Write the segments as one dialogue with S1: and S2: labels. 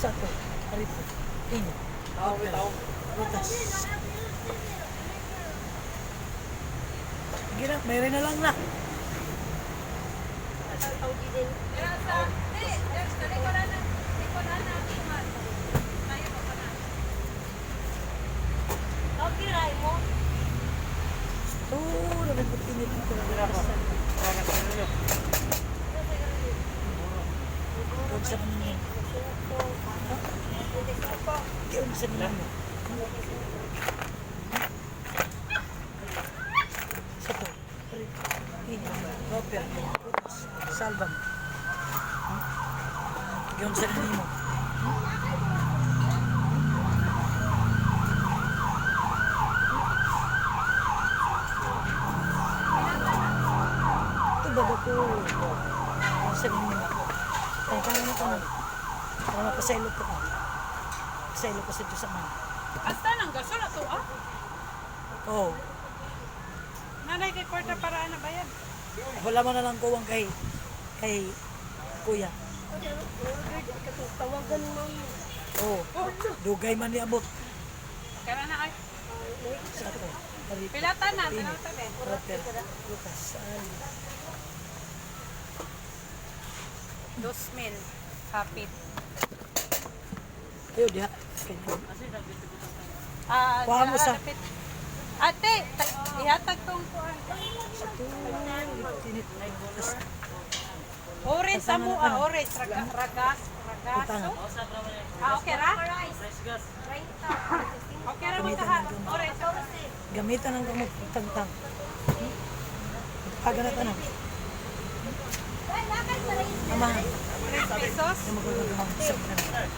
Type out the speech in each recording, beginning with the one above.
S1: Sato. Arito. Init. Oper. Butas. Sige na, mayroon na lang na.
S2: Okay, ray mo.
S1: Oo, namin po init ang talaga. Huwag sa maningin. Huwag sa maningin. Sato. Arito. Init. Oper. Butas. Salvam. Giyon sa nimo. Ito baga ko. Sa nimo. Ang kaya na ko. Para mapasaylo ko ka. Pasaylo ko sa Diyos Ama.
S3: Hasta nang gasol ato ah.
S1: Oo.
S3: Nanay kay kwarta para ana ba yan?
S1: Wala man na lang kuwang kay kuya.
S2: Tawagan mo.
S1: Oo. Dugay man ni abot.
S3: Kaya na ay.
S1: Sa ato. Arito.
S3: Pilata na,
S1: Init.
S3: tanaw ta be.
S1: Oper. Butas. Salvam.
S3: 2,000. Hapit.
S1: Ayo diha. Kanya.
S3: Ah,
S1: Kuha mo sa-
S3: dapit. Ate, ihatag tong kuan.
S1: Sa to. Init. Butas.
S3: Orange sa mo ah, orange ragas, ragaso. Ah, okay ra? Okay ra mo ka. Orange.
S1: Gamitan ang gamot tangtang. Paganat na. Ama,
S3: 3 pesos.
S1: na magagagamit sa tanan.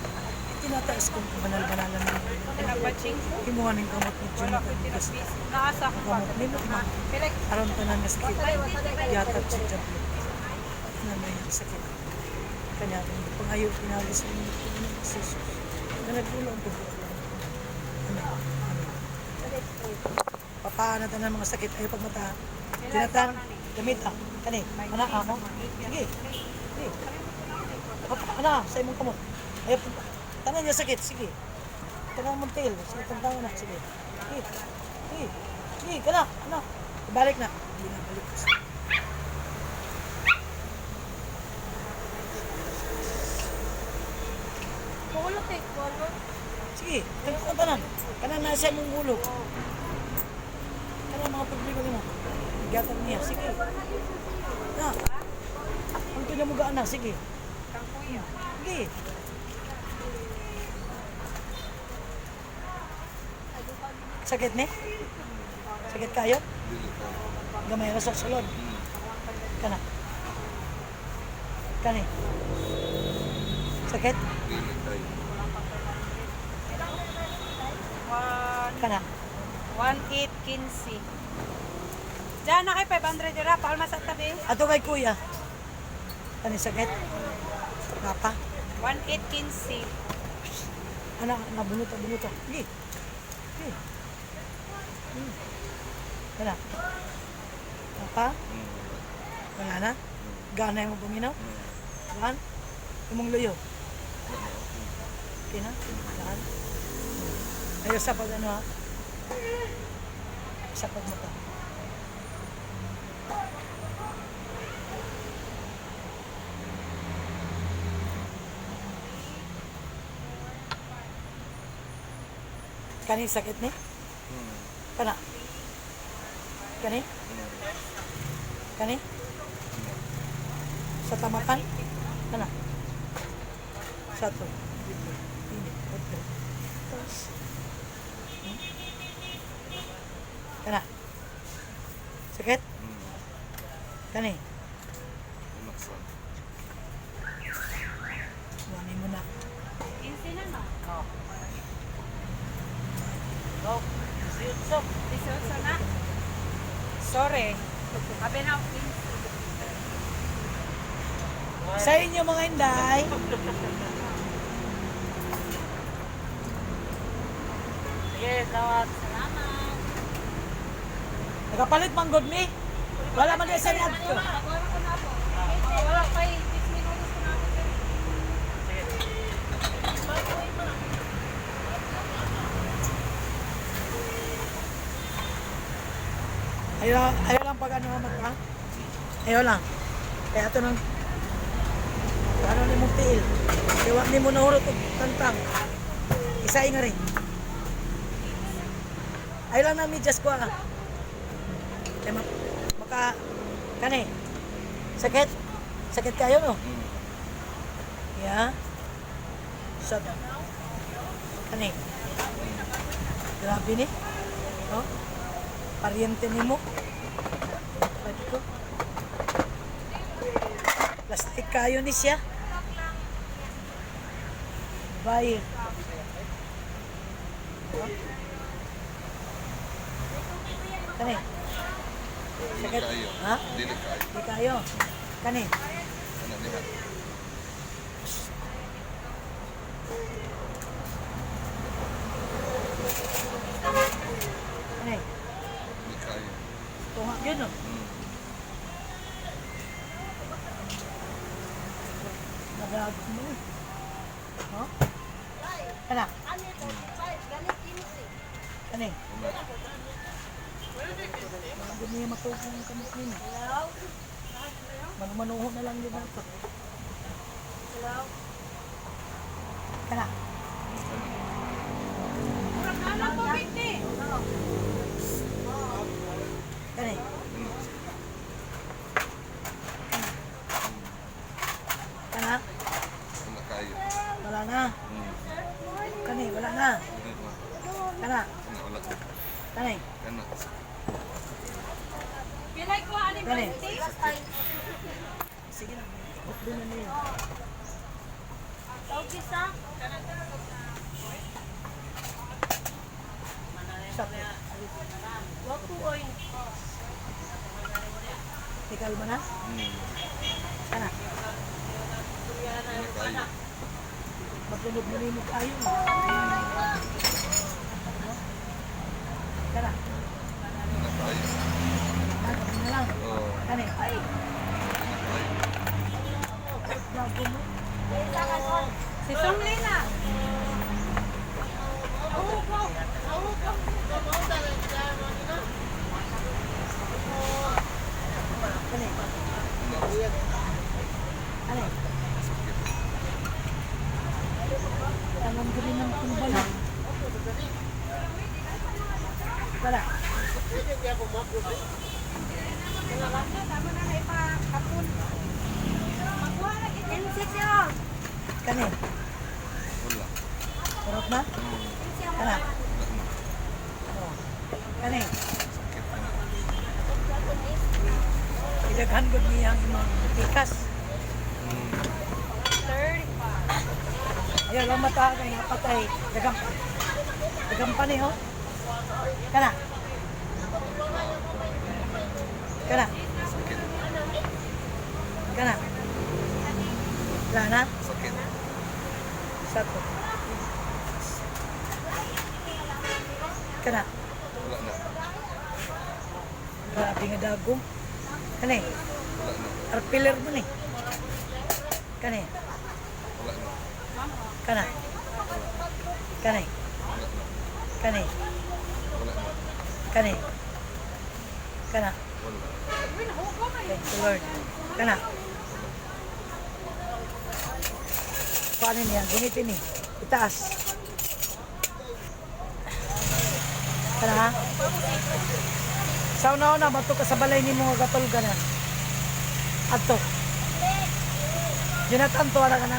S1: Itinataas kong kabanal-banalan ng
S3: Tinabaching.
S1: Himuha ng gamot ni
S3: Wala ko
S1: Jonathan Basta.
S3: tinapis. Naasa ko pa.
S1: Gamot ni Lukman.
S3: Pila
S1: Aron tanan nga sakit. Yatag sa Diablo. Tanan na yung sakit. Kanya akong pangayo pinali sa inyo ng Jesus. Na nagulong ko. Amen. Amen. Papaan na tanan mga sakit. Ayaw pagmata. Tinatang, gamita. Kani, ana ako. Sige. Sige. Papa, ana, sa imong kamot. Ayaw pag tanan niya sakit. Sige. Tanan mong tail. Sige, tantang na. Sige. Sige. Sige. Sige, kana, ana. Ibalik na. Hindi na balik.
S2: Kulot eh, kulot.
S1: Sige, tantang tanan. Kana na sa imong ulo. Kana mga problema nimo. Gatag niya. Sige. Na. Ang tunya mo gaan na. Sige.
S3: kang kuya.
S1: Sige. Sakit ni? Sakit kayo? Gamay ra sa sulod. Kana. Kani. Sakit?
S3: One
S1: Kana.
S3: 1815. Diyan na kay 500 dira, palma sa tabi.
S1: Ato kay kuya. Kani sakit? Papa.
S3: 1815.
S1: Anak, nabunuto, bunuto. Sige. Sige. Kana. Papa? Wala na? Gana yung paminaw? Gaan? Imong luyo? Okay na? Gaan? Ayaw sa pag ano ha? Sa pag mata. Kani sakit ni? Kana? Kani? Kani? Sa tamakan? Kana? Sa to. Dito. Init. Okay. Tapos. Kana? Sakit? Kani? Wani mo na.
S3: 15 na no.
S4: Oh, 18.
S3: 18 na. Sorry. Abi na 15.
S1: Sa inyo mga inday.
S4: Sige, salamat.
S3: Salamat.
S1: Nakapalit man god mi. Wala man di sa niadto.
S3: Wala ko na po. Wala pa 10 minutos ko na ako.
S4: Sige.
S1: Ayaw lang pag ano mata. Ayaw lang. Kaya ito nang ano ni mong tiil. Kaya wag ni mo nahurot og tantang. Isa nga rin. Ayaw lang na medyas ko ah. Kaya maka kani. Sakit? Sakit kayo no? Yeah. Sa kani. Grabe ni. Oh. Pariente nimo. Pwede ko. Plastic kayo ni siya. Bye. Kani.
S5: Dili
S1: Sakit.
S5: kayo.
S1: Ha?
S5: Dili kayo.
S1: Di kayo. Kani.
S5: Ano diha?
S1: Kani.
S5: Dili kayo.
S1: Tunga yun oh. Nagag mo eh. Huh? Kana.
S2: Ano ito? 5, ganit 15.
S1: Kani.
S5: Wala.
S1: Bago niya matugong ang kamot nila.
S2: Hello?
S1: Manumanuho na lang yun nato.
S2: Hello?
S1: Kana.
S3: Ano po, Binti?
S1: Kani. Kana.
S5: Wala kayo.
S1: Wala na. Kani, wala na.
S5: Dili na.
S1: Kana.
S5: Ano, wala.
S1: Kani.
S5: Ano?
S3: Pilay ko, ano
S1: Gani.
S3: Binti?
S1: Sige na. Updo na niya.
S2: Okay, sa?
S1: Stop.
S2: Wag ko, oy.
S1: Tikal mo na? Kana.
S5: Dili kayo.
S1: Maglunog mo mo kayo. Kana.
S5: Wala kayo.
S1: Ano na lang.
S5: Oo.
S1: Kani.
S5: Dili kayo.
S1: Bago mo.
S3: Si Sumlina.
S1: Kani. Kani.
S5: Sakit.
S1: Alam ko rin ng kumbala. Wala.
S3: Tama na na ipakapun. Makuha na kita.
S2: M6 yun.
S1: Kani.
S5: Wala.
S1: Kurot na? Kana.
S5: Wala na.
S1: Oh. Kani.
S5: Sakit na.
S1: Idaghan gud niya ang imong tikas.
S3: 35.
S1: Ayaw lang mata kay napatay. Dagam. Dagam pa ni ho. Kana. Kana.
S5: Sakit.
S1: Kana. Wala na?
S5: Sakit.
S1: Sato. Kana.
S5: Wala na.
S1: Grabe nga dagom. Kani.
S5: Wala na.
S1: Arpiler mo ni. Kani.
S5: Wala na.
S1: Kana. Kani.
S5: Wala na.
S1: Kani.
S5: Wala na.
S1: Kani. Kana.
S5: Wala.
S1: Thank you, Lord. Kana. Paano niya? Gunitin ni. Itaas. Kana ha? Sa una-una, bato ka sa balay ni mga gatulganan. Ato. Jonathan, tuwara ka na.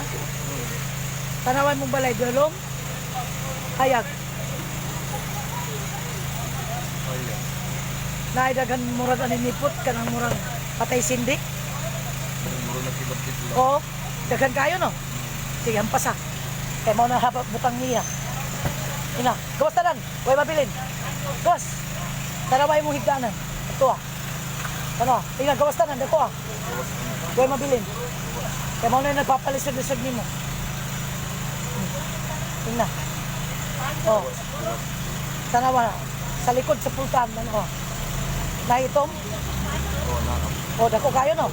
S1: Tanawan mong balay, dulong. Hayag.
S5: Kaya.
S1: Naidaghan murag aninipot ka ng murag patay sindik.
S5: Muro na kilap-kilap.
S1: Oo. Daghan kayo no. Sige, hampas ha. Kaya mo na habang butang niya. Ina, gawas tanan. Huwag mabilin. Gawas. Tanaway mong higdanan. Ito ah. Ano ah. Ina, gawas tanan. Dako ah. Huwag mabilin. Kaya mo na yung nagpapalisod-lisod nimo. Tingnan. Oh. Tanawa. Sa likod sa pultahan. Ano oh. Naitom.
S5: Oo, na.
S1: O, dako kayo no.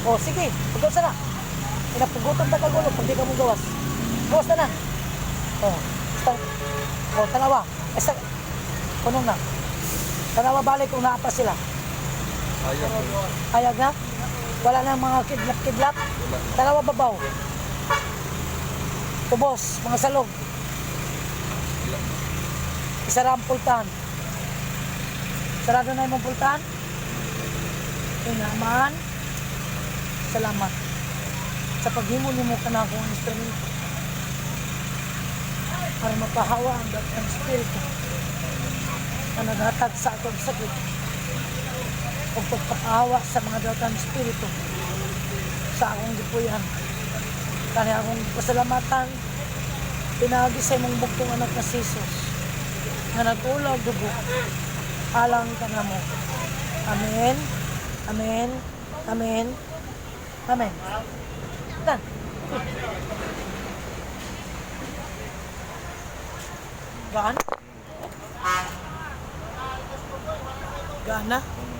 S1: O, sige, pagawas na. Pinapugutan ta kagulo pag di ka mo gawas. Gawas na na. O, basta. O, tanawa. Basta, punong na. Tanawa balik kung naa pa sila.
S5: Ayaw mo.
S1: Ayag na? Wala na mga kidlap-kidlap?
S5: Wala na.
S1: Dalawa babaw. Tubos, mga salog.
S5: Wala na.
S1: Isa ra ang pultahan. Sarado na imong pultahan. Inaman. Salamat. Sa paghimo nimo kana akong instrumento. Para mapahawa ang datang espiritu na naghatag sa atong sakit o pagpapahawa sa mga datang espiritu sa akong gipuy-an. Kani akong pasalamatan pinaagi sa imong bugtong anak na si Jesus nga nag-ulaw dugo alang kanamo. Amen. Amen. Amen. Amen. Dan. Gaan? Gaan na?